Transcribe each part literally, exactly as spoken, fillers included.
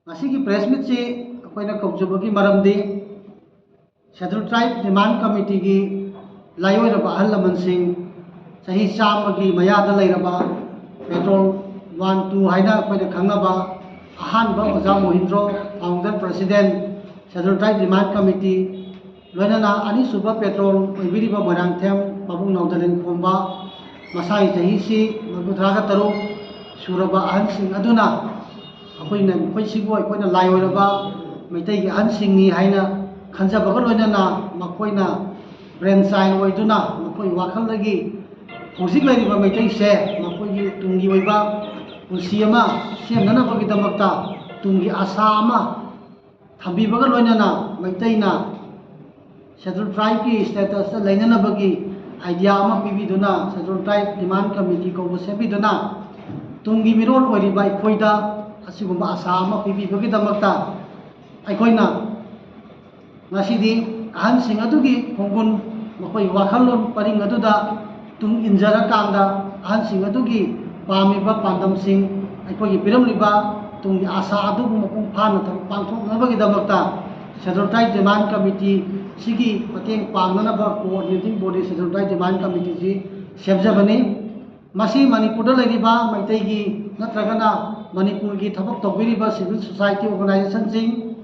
ꯉꯁꯤꯒꯤ press meetꯁꯤ ꯑꯩꯈꯣꯏꯅ ꯀꯧꯖꯕꯒꯤ ꯃꯔꯝꯗꯤ, Scheduled Tribe Demand Committeeꯒꯤ ꯂꯥꯏꯑꯣꯏꯔꯕ ꯑꯍꯜ ꯂꯃꯟꯁꯤꯡ, ꯆꯍꯤ ꯆꯥꯝꯃꯒꯤ ꯃꯌꯥꯗ ꯂꯩꯔꯕ, ꯄꯦꯇ꯭ꯔꯣꯜ ꯋꯥꯟ ꯇꯨ ꯍꯥꯏꯅ ꯑꯩꯈꯣꯏꯅ ꯈꯪꯅꯕ, ꯑꯍꯥꯟꯕ ꯑꯣꯖꯥ ꯃꯣꯍꯤꯟꯗ꯭ꯔꯣ, founder president, Scheduled Tribe Demand Committee, ꯂꯣꯏꯅꯅ ꯑꯅꯤꯁꯨꯕ ꯄꯦꯇ꯭ꯔꯣꯜ ꯑꯣꯏꯕꯤꯔꯤꯕ ꯃꯣꯏꯔꯥꯡꯊꯦꯝ ꯄꯥꯕꯨꯡ ꯅꯥꯎꯗꯂꯦꯟ ꯈꯣꯝꯕ, ꯃꯁꯥꯒꯤ ꯆꯍꯤꯁꯤ ꯃꯔꯤꯐꯨꯇꯔꯥꯒ ꯇꯔꯨꯛ ꯁꯨꯔꯕ ꯑꯍꯟꯁꯤꯡ ꯑꯗꯨꯅ, ꯑꯩꯈꯣꯏꯅ ꯃꯈꯣꯏꯁꯤꯕꯨ ꯑꯩꯈꯣꯏꯅ ꯂꯥꯏꯑꯣꯏꯔꯕ ꯃꯩꯇꯩꯒꯤ ꯑꯍꯟꯁꯤꯡꯅꯤ ꯍꯥꯏꯅ ꯈꯟꯖꯕꯒ ꯂꯣꯏꯅꯅ, ꯃꯈꯣꯏꯅ brain child ꯑꯣꯏꯗꯨꯅ, ꯃꯈꯣꯏ ꯋꯥꯈꯜꯗꯒꯤ ꯍꯧꯖꯤꯛ ꯂꯩꯔꯤꯕ ꯃꯩꯇꯩꯁꯦ ꯃꯈꯣꯏꯒꯤ ꯇꯨꯡꯒꯤ ꯑꯣꯏꯕ ꯄꯨꯟꯁꯤ ꯑꯃ ꯁꯦꯝꯅꯅꯕꯒꯤꯗꯃꯛꯇ, ꯇꯨꯡꯒꯤ ꯑꯁꯥ ꯑꯃ ꯊꯝꯕꯤꯕꯒ ꯂꯣꯏꯅꯅ, ꯃꯩꯇꯩꯅ Scheduled Tribeꯀꯤ statusꯇ ꯂꯩꯅꯅꯕꯒꯤ idea ꯑꯃ ꯄꯤꯕꯤꯗꯨꯅ, Scheduled Tribe Demand Committee ꯀꯧꯕ ꯁꯦꯝꯕꯤꯗꯨꯅ, ꯇꯨꯡꯒꯤ ꯃꯤꯔꯣꯜ ꯑꯣꯏꯔꯤꯕ ꯑꯩꯈꯣꯏꯗ ꯑꯁꯤꯒꯨꯝꯕ ꯑꯁꯥ ꯑꯃ ꯄꯤꯕꯤꯕꯒꯤꯗꯃꯛꯇ, ꯑꯩꯈꯣꯏꯅ ꯉꯁꯤꯗꯤ ꯑꯍꯟꯁꯤꯡ ꯑꯗꯨꯒꯤ ꯈꯣꯡꯒꯨꯟ, ꯃꯈꯣꯏ ꯋꯥꯈꯜꯂꯣꯟ ꯄꯔꯤꯡ ꯑꯗꯨꯗ ꯇꯨꯡ ꯏꯟꯖꯔꯀꯥꯟꯗ, ꯑꯍꯟꯁꯤꯡ ꯑꯗꯨꯒꯤ ꯄꯥꯝꯃꯤꯕ ꯄꯥꯟꯗꯝꯁꯤꯡ, ꯑꯩꯈꯣꯏꯒꯤ ꯄꯤꯔꯝꯂꯤꯕ ꯇꯨꯡꯒꯤ ꯑꯁꯥ ꯑꯗꯨꯕꯨ ꯃꯄꯨꯡ ꯐꯥꯅ ꯊꯕꯛ ꯄꯥꯡꯊꯣꯛꯅꯕꯒꯤꯗꯃꯛꯇ Scheduled Tribe Demand Committee ꯁꯤꯒꯤ ꯃꯇꯦꯡ ꯄꯥꯡꯅꯅꯕ coordinating body Scheduled Tribe Demand Committeeꯁꯤ ꯁꯦꯝꯖꯕꯅꯤ꯫ ꯃꯁꯤ ꯃꯅꯤꯄꯨꯔꯗ ꯂꯩꯔꯤꯕ ꯃꯩꯇꯩꯒꯤ ꯅꯠꯇ꯭ꯔꯒꯅ ꯃꯅꯤꯄꯨꯔꯒꯤ ꯊꯕꯛ ꯇꯧꯕꯤꯔꯤꯕ civil society organizationꯁꯤꯡ,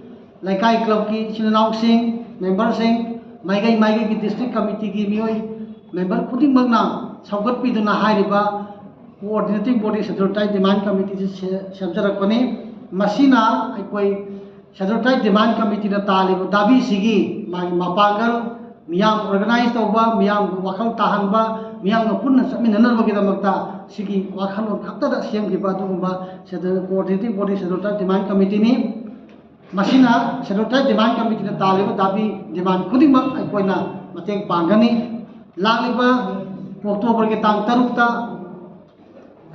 ꯂꯩꯀꯥꯏ clubꯀꯤ ꯏꯆꯤꯟ ꯏꯅꯥꯎꯁꯤꯡ, memberꯁꯤꯡ, ꯃꯥꯏꯀꯩ ꯃꯥꯏꯀꯩꯒꯤ district committeeꯒꯤ ꯃꯤꯑꯣꯏ member ꯈꯨꯗꯤꯡꯃꯛꯅ ꯁꯧꯒꯠꯄꯤꯗꯨꯅ ꯍꯥꯏꯔꯤꯕ coordinating body Scheduled Tribe Demand Committeeꯁꯤ ꯁꯦ-, ꯁꯦꯝꯖꯔꯛꯄꯅꯤ꯫ ꯃꯁꯤꯅ ꯑꯩꯈꯣꯏ Scheduled Tribe Demand Committeeꯅ ꯇꯥꯜꯂꯤꯕ ꯗꯥꯕꯤꯁꯤꯒꯤ ꯃꯥꯒꯤ ꯃꯄꯥꯡꯒꯜ, ꯃꯤꯌꯥꯝ organize ꯇꯧꯕ, ꯃꯤꯌꯥꯝꯒꯤ ꯋꯥꯈꯜ ꯇꯥꯍꯟꯕ, ꯃꯤꯌꯥꯝꯒ ꯄꯨꯟꯅ ꯆꯠꯃꯤꯟꯅꯅꯕꯒꯤꯗꯃꯛꯇ ꯁꯤꯒꯤ ꯋꯥꯈꯜꯂꯣꯟ ꯈꯛꯇꯗ ꯁꯦꯝꯈꯤꯕ ꯑꯗꯨꯒꯨꯝꯕ Scheduled, coordinating body Scheduled Tribe Demand Committeeꯅꯤ꯫ ꯃꯁꯤꯅ Scheduled Tribe Demand Committeeꯅ ꯇꯥꯜꯂꯤꯕ ꯗꯥꯕꯤ demand ꯈꯨꯗꯤꯡꯃꯛ ꯑꯩꯈꯣꯏꯅ ꯃꯇꯦꯡ ꯄꯥꯡꯒꯅꯤ꯫ ꯂꯥꯛꯂꯤꯕ Octoberꯒꯤ ꯇꯥꯡ ꯇꯔꯨꯛꯇ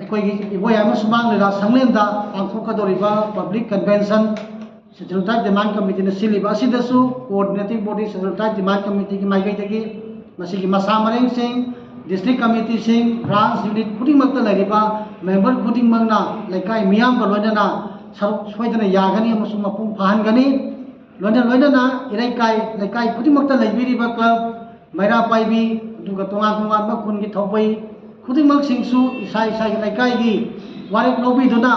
ꯑꯩꯈꯣꯏꯒꯤ ꯏꯕꯣꯌꯥꯏꯃ ꯁꯨꯃꯥꯡ ꯂꯤꯂꯥ ꯁꯪꯂꯦꯟꯗ ꯄꯥꯡꯊꯣꯛꯀꯗꯧꯔꯤꯕ public convention Scheduled Tribe Demand Committeeꯅ ꯁꯤꯜꯂꯤꯕ ꯑꯁꯤꯗꯁꯨ coordinating body Scheduled Tribe Demand Committeeꯒꯤ ꯃꯥꯏꯀꯩꯗꯒꯤ ꯃꯁꯤꯒꯤ ꯃꯁꯥ ꯃꯔꯦꯡꯁꯤꯡ, district committeeꯁꯤꯡ, branch unit ꯈꯨꯗꯤꯡꯃꯛꯇ ꯂꯩꯔꯤꯕ member ꯈꯨꯗꯤꯡꯃꯛꯅ ꯂꯩꯀꯥꯏ ꯃꯤꯌꯥꯝꯒ ꯂꯣꯏꯅꯅ ꯁꯔꯨꯛ ꯁꯣꯏꯗꯅ ꯌꯥꯒꯅꯤ ꯑꯃꯁꯨꯡ ꯃꯄꯨꯡ ꯐꯥꯍꯟꯒꯅꯤ꯫ ꯂꯣꯏꯅ ꯂꯣꯏꯅꯅ ꯏꯔꯩꯀꯥꯏ ꯂꯩꯀꯥꯏ ꯈꯨꯗꯤꯡꯃꯛꯇ ꯂꯩꯕꯤꯔꯤꯕ club, ꯃꯩꯔꯥ ꯄꯥꯏꯕꯤ, ꯑꯗꯨꯒ ꯇꯣꯉꯥꯟ ꯇꯣꯉꯥꯟꯕ ꯈꯨꯟꯒꯤ ꯊꯧꯄꯩ ꯈꯨꯗꯤꯡꯃꯛꯁꯤꯡꯁꯨ ꯏꯁꯥ ꯏꯁꯥꯒꯤ ꯂꯩꯀꯥꯏꯒꯤ ꯋꯥꯔꯦꯞ ꯂꯧꯕꯤꯗꯨꯅ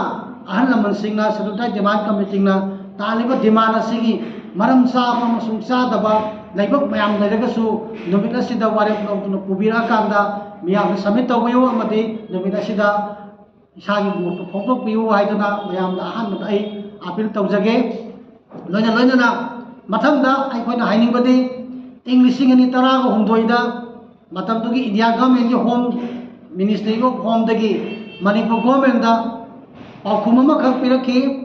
ꯑꯍꯜ ꯂꯃꯟꯁꯤꯡꯅ Scheduled Tribe Demand Committeeꯅ ꯇꯥꯜꯂꯤꯕ demand ꯑꯁꯤꯒꯤ ꯃꯔꯝ ꯆꯥꯕ ꯑꯃꯁꯨꯡ ꯆꯥꯗꯕ ꯂꯩꯕꯥꯛ ꯃꯌꯥꯝ ꯂꯩꯔꯒꯁꯨ ꯅꯨꯃꯤꯠ ꯑꯁꯤꯗ ꯋꯥꯔꯦꯞ ꯂꯧꯗꯨꯅ ꯄꯨꯕꯤꯔꯛꯑꯀꯥꯟꯗ ꯃꯤꯌꯥꯝꯗ submit ꯇꯧꯕꯤꯌꯨ ꯑꯃꯗꯤ ꯅꯨꯃꯤꯠ ꯑꯁꯤꯗ ꯏꯁꯥꯒꯤ ꯃꯣꯠꯇꯨ ꯐꯣꯡꯗꯣꯛꯄꯤꯌꯨ ꯍꯥꯏꯗꯨꯅ ꯃꯌꯥꯝꯗ ꯑꯍꯥꯟꯕꯗ ꯑꯩ appeal ꯇꯧꯖꯒꯦ꯫ ꯂꯣꯏꯅ ꯂꯣꯏꯅꯅ ꯃꯊꯪꯗ ꯑꯩꯈꯣꯏꯅ ꯍꯥꯏꯅꯤꯡꯕꯗꯤ ꯏꯪ ꯂꯤꯁꯤꯡ ꯑꯅꯤ ꯇꯔꯥꯒ ꯍꯨꯝꯗꯣꯏꯗ ꯃꯇꯝꯗꯨꯒꯤ India governmentꯀꯤ Home Ministry of Homeꯗꯒꯤ Manipur governmentꯇ ꯄꯥꯎꯈꯨꯝ ꯑꯃꯈꯛ ꯄꯤꯔꯛꯈꯤ꯫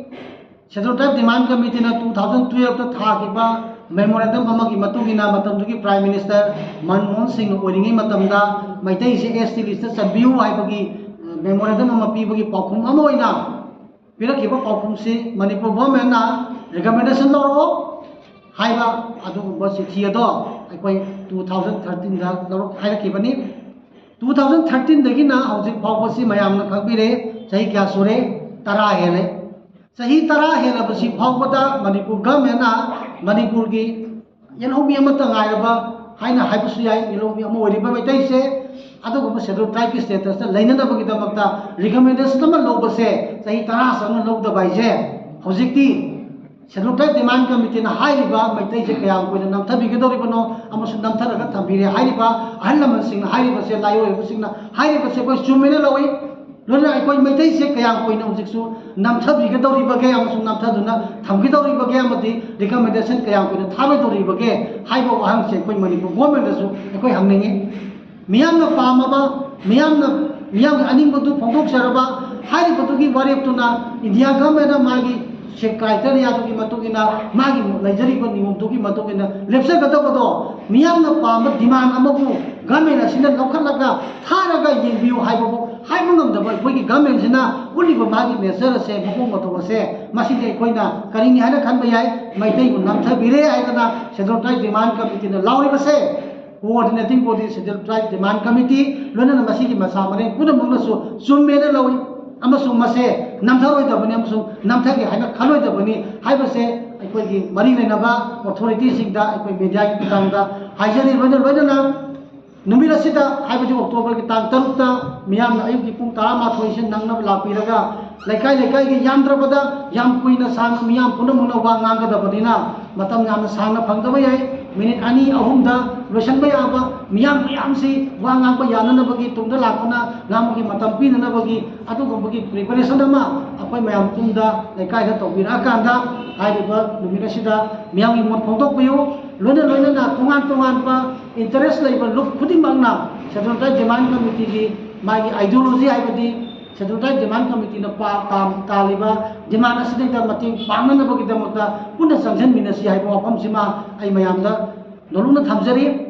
Scheduled Tribe Demand Committeeꯅ two thousand twelveꯇ ꯊꯥꯈꯤꯕ memorandum ꯑꯃꯒꯤ ꯃꯇꯨꯡ ꯏꯟꯅ ꯃꯇꯝꯗꯨꯒꯤ Prime Minister ꯃꯟꯃꯣꯍꯟ ꯁꯤꯡꯅ ꯑꯣꯏꯔꯤꯉꯩ ꯃꯇꯝꯗ ꯃꯩꯇꯩꯁꯦ S T listꯇ ꯆꯟꯕꯤꯌꯨ ꯍꯥꯏꯕꯒꯤ memorandum ꯑꯃ ꯄꯤꯕꯒꯤ ꯄꯥꯎꯈꯨꯝ ꯑꯃ ꯑꯣꯏꯅ ꯄꯤꯔꯛꯈꯤꯕ ꯄꯥꯎꯈꯨꯝꯁꯤ ꯃꯅꯤꯄꯨꯔ governmentꯅ recommendation ꯂꯧꯔꯛꯑꯣ ꯍꯥꯏꯕ ꯑꯗꯨꯒꯨꯝꯕ ꯆꯤꯊꯤ ꯑꯗꯣ ꯑꯩꯈꯣꯏ two thousand thirteenꯗ ꯂꯧꯔꯛ ꯍꯥꯏꯔꯛꯈꯤꯕꯅꯤ꯫ Two thousand thirteenꯗꯒꯤꯅ ꯍꯧꯖꯤꯛ ꯐꯥꯎꯕꯁꯤ ꯃꯌꯥꯝꯅ ꯈꯪꯕꯤꯔꯦ, ꯆꯍꯤ ꯀꯌꯥ ꯁꯨꯔꯦ? ꯇꯔꯥ ꯍꯦꯜꯂꯦ꯫ ꯆꯍꯤ ꯇꯔꯥ ꯍꯦꯜꯂꯕꯁꯤ ꯐꯥꯎꯕꯗ ꯃꯅꯤꯄꯨꯔ governmentꯅ ꯃꯅꯤꯄꯨꯔꯒꯤ ꯌꯦꯜꯍꯧꯃꯤ ꯑꯃꯠꯇ ꯉꯥꯏꯔꯕ ꯍꯥꯏꯅ ꯍꯥꯏꯕꯁꯨ ꯌꯥꯏ, ꯌꯦꯜꯍꯧꯃꯤ ꯑꯃ ꯑꯣꯏꯔꯤꯕ ꯃꯩꯇꯩꯁꯦ ꯑꯗꯨꯒꯨꯝꯕ Scheduled Tribeꯀꯤ statusꯇ ꯂꯩꯅꯅꯕꯒꯤꯗꯃꯛꯇ recommendation ꯑꯃ ꯂꯧꯕꯁꯦ ꯆꯍꯤ ꯇꯔꯥ ꯆꯪꯅ ꯂꯧꯗꯕ ꯍꯥꯏꯁꯦ ꯍꯧꯖꯤꯛꯇꯤ Scheduled Tribe Demand Committeeꯅ ꯍꯥꯏꯔꯤꯕ ꯃꯩꯇꯩꯁꯦ ꯀꯌꯥꯝ ꯀꯨꯏꯅ ꯅꯝꯊꯕꯤꯒꯗꯧꯔꯤꯕꯅꯣ ꯑꯃꯁꯨꯡ ꯅꯝꯊꯔꯒ ꯊꯝꯕꯤꯔꯦ ꯍꯥꯏꯔꯤꯕ ꯑꯍꯜ ꯂꯃꯟꯁꯤꯡꯅ ꯍꯥꯏꯔꯤꯕꯁꯦ, ꯂꯥꯏꯑꯣꯏꯔꯕꯁꯤꯡꯅ ꯍꯥꯏꯔꯤꯕꯁꯦ ꯑꯩꯈꯣꯏ ꯆꯨꯝꯃꯦꯅ ꯂꯧꯏ꯫ ꯂꯣꯏꯅꯅ ꯑꯩꯈꯣꯏ ꯃꯩꯇꯩꯁꯦ ꯀꯌꯥꯝ ꯀꯨꯏꯅ ꯍꯧꯖꯤꯛꯁꯨ ꯅꯝꯊꯕꯤꯒꯗꯧꯔꯤꯕꯒꯦ ꯑꯃꯁꯨꯡ ꯅꯝꯊꯗꯨꯅ ꯊꯝꯒꯗꯧꯔꯤꯕꯒꯦ ꯑꯃꯗꯤ recommendation ꯀꯌꯥꯝ ꯀꯨꯏꯅ ꯊꯥꯔꯣꯏꯗꯧꯔꯤꯕꯒꯦ ꯍꯥꯏꯕ ꯋꯥꯍꯪꯁꯦ ꯑꯩꯈꯣꯏ ꯃꯅꯤꯄꯨꯔ governmentꯇꯁꯨ ꯑꯩꯈꯣꯏ ꯍꯪꯅꯤꯡꯉꯤ꯫ ꯃꯤꯌꯥꯝꯅ ꯄꯥꯝꯃꯕ, ꯃꯤꯌꯥꯝꯅ, ꯃꯤꯌꯥꯝꯒꯤ ꯑꯅꯤꯡꯕꯗꯨ ꯐꯣꯡꯗꯣꯛꯆꯔꯕ ꯍꯥꯏꯔꯤꯕꯗꯨꯒꯤ ꯋꯥꯔꯦꯞꯇꯨꯅ India governmentꯅ ꯃꯥꯒꯤ criteria ꯑꯗꯨꯒꯤ ꯃꯇꯨꯡ ꯏꯟꯅ, ꯃꯥꯒꯤ ꯂꯩꯖꯔꯤꯕ ꯅꯤꯌꯣꯝꯗꯨꯒꯤ ꯃꯇꯨꯡ ꯏꯟꯅ ꯂꯦꯞꯆꯒꯗꯕꯗꯣ, ꯃꯤꯌꯥꯝꯅ ꯄꯥꯝꯕ demand ꯑꯃꯕꯨ ꯒꯃꯦꯟ ꯑꯁꯤꯅ ꯂꯧꯈꯠꯂꯒ ꯊꯥꯔꯒ ꯌꯦꯡꯕꯤꯌꯨ ꯍꯥꯏꯕꯕꯨ ꯍꯥꯏꯕ ꯉꯝꯗꯕ ꯑꯩꯈꯣꯏꯒꯤ ꯒꯃꯦꯟꯁꯤꯅ ꯎꯠꯂꯤꯕ ꯃꯥꯒꯤ ꯅꯦꯆꯔ ꯑꯁꯦ, ꯃꯑꯣꯡ ꯃꯇꯧ ꯑꯁꯦ, ꯃꯁꯤꯗꯤ ꯑꯩꯈꯣꯏꯅ ꯀꯔꯤꯅꯤ ꯍꯥꯏꯅ ꯈꯟꯕ ꯌꯥꯏ? ꯃꯩꯇꯩꯕꯨ ꯅꯝꯊꯕꯤꯔꯦ ꯍꯥꯏꯗꯅ ꯁꯦꯗꯨꯜ ꯇ꯭ꯔꯥꯏꯕ ꯗꯤꯃꯥꯟ ꯀꯃꯤꯇꯤꯅ ꯂꯥꯎꯔꯤꯕꯁꯦ, ꯀꯣꯑꯣꯔꯗꯤꯅꯦꯇꯤꯡ ꯕꯣꯗꯤ ꯁꯦꯗꯨꯜ ꯇ꯭ꯔꯥꯏꯕ ꯗꯤꯃꯥꯟ ꯀꯃꯤꯇꯤ, ꯂꯣꯏꯅꯅ ꯃꯁꯤꯒꯤ ꯃꯁꯥ ꯃꯔꯦꯡ ꯄꯨꯝꯅꯃꯛꯅꯁꯨ ꯆꯨꯝꯃꯦꯅ ꯂꯧꯏ ꯑꯃꯁꯨꯡ ꯃꯁꯦ ꯅꯝꯊꯔꯣꯏꯗꯕꯅꯤ ꯑꯃꯁꯨꯡ ꯅꯝꯊꯒꯦ ꯍꯥꯏꯅ ꯈꯜꯂꯣꯏꯗꯕꯅꯤ ꯍꯥꯏꯕꯁꯦ ꯑꯩꯈꯣꯏꯒꯤ ꯃꯔꯤ ꯂꯩꯅꯕ ꯑꯣꯊꯣꯔꯤꯇꯤꯁꯤꯡꯗ ꯑꯩꯈꯣꯏ ꯃꯦꯗꯤꯌꯥꯒꯤ ꯈꯨꯠꯊꯥꯡꯗ ꯍꯥꯏꯖꯔꯤ꯫ ꯂꯣꯏꯅ ꯂꯣꯏꯅꯅ ꯅꯨꯃꯤꯠ ꯑꯁꯤꯗ, ꯍꯥꯏꯕꯗꯤ ꯑꯣꯛꯇꯣꯕꯔꯒꯤ ꯇꯥꯡ ꯇꯔꯨꯛꯇ, ꯃꯤꯌꯥꯝꯅ ꯑꯌꯨꯛꯀꯤ ꯄꯨꯡ ꯇꯔꯥꯃꯥꯊꯣꯏꯁꯤ ꯅꯪꯅꯕ ꯂꯥꯛꯄꯤꯔꯒ, ꯂꯩꯀꯥꯏ ꯂꯩꯀꯥꯏꯒꯤ ꯌꯥꯝꯗ꯭ꯔꯕꯗ ꯌꯥꯝ ꯀꯨꯏꯅ ꯁꯥꯡꯅ ꯃꯤꯌꯥꯝ ꯄꯨꯝꯅꯃꯛꯅ ꯋꯥ ꯉꯥꯡꯒꯗꯕꯅꯤꯅ, ꯃꯇꯝ ꯌꯥꯝꯅ ꯁꯥꯡꯅ ꯐꯪꯗꯕ ꯌꯥꯏ꯫ ꯃꯤꯅꯤꯠ ꯑꯅꯤ ꯑꯍꯨꯝꯗ ꯂꯣꯏꯁꯤꯟꯕ ꯌꯥꯕ, ꯃꯤꯌꯥꯝ ꯃꯌꯥꯝꯁꯤ ꯋꯥ ꯉꯥꯡꯕ ꯌꯥꯅꯅꯕꯒꯤ, ꯇꯨꯡꯗ ꯂꯥꯛꯄꯅ ꯉꯥꯡꯕꯒꯤ ꯃꯇꯝ ꯄꯤꯅꯅꯕꯒꯤ ꯑꯗꯨꯒꯨꯝꯕꯒꯤ ꯄ꯭ꯔꯤꯄꯦꯔꯦꯁꯟ ꯑꯃ ꯑꯩꯈꯣꯏ ꯃꯌꯥꯝ ꯇꯨꯡꯗ ꯂꯩꯀꯥꯏꯗ ꯇꯧꯕꯤꯔꯛꯑꯀꯥꯟꯗ, ꯍꯥꯏꯔꯤꯕ ꯅꯨꯃꯤꯠ ꯑꯁꯤꯗ ꯃꯤꯌꯥꯝꯒꯤ ꯃꯣꯠ ꯐꯣꯡꯗꯣꯛꯄꯤꯌꯨ꯫ ꯂꯣꯏꯅ ꯂꯣꯏꯅꯅ ꯇꯣꯉꯥꯟ ꯇꯣꯉꯥꯟꯕ ꯏꯟꯇꯔꯦꯁ ꯂꯩꯕ ꯂꯨꯞ ꯈꯨꯗꯤꯡꯃꯛꯅ ꯁꯦꯗꯨꯜ ꯇ꯭ꯔꯥꯏꯕ ꯗꯤꯃꯥꯟ ꯀꯃꯤꯇꯤꯒꯤ ꯃꯥꯒꯤ ꯑꯥꯏꯗꯤꯌꯣꯂꯣꯖꯤ, ꯍꯥꯏꯕꯗꯤ ꯁꯦꯗꯨꯜ ꯇ꯭ꯔꯥꯏꯕ ꯗꯤꯃꯥꯟ ꯀꯃꯤꯇꯤꯅ ꯄꯥ-, ꯇꯥ-, ꯇꯥꯜꯂꯤꯕ ꯗꯤꯃꯥꯟ ꯑꯁꯤꯗꯩꯗ ꯃꯇꯦꯡ ꯄꯥꯡꯅꯅꯕꯒꯤꯗꯃꯛꯇ ꯄꯨꯟꯅ ꯆꯪꯁꯤꯟꯃꯤꯟꯅꯁꯤ ꯍꯥꯏꯕ ꯋꯥꯐꯝꯁꯤꯃ ꯑꯩ ꯃꯌꯥꯝꯗ ꯅꯣꯂꯨꯛꯅ ꯊꯝꯖꯔꯤ꯫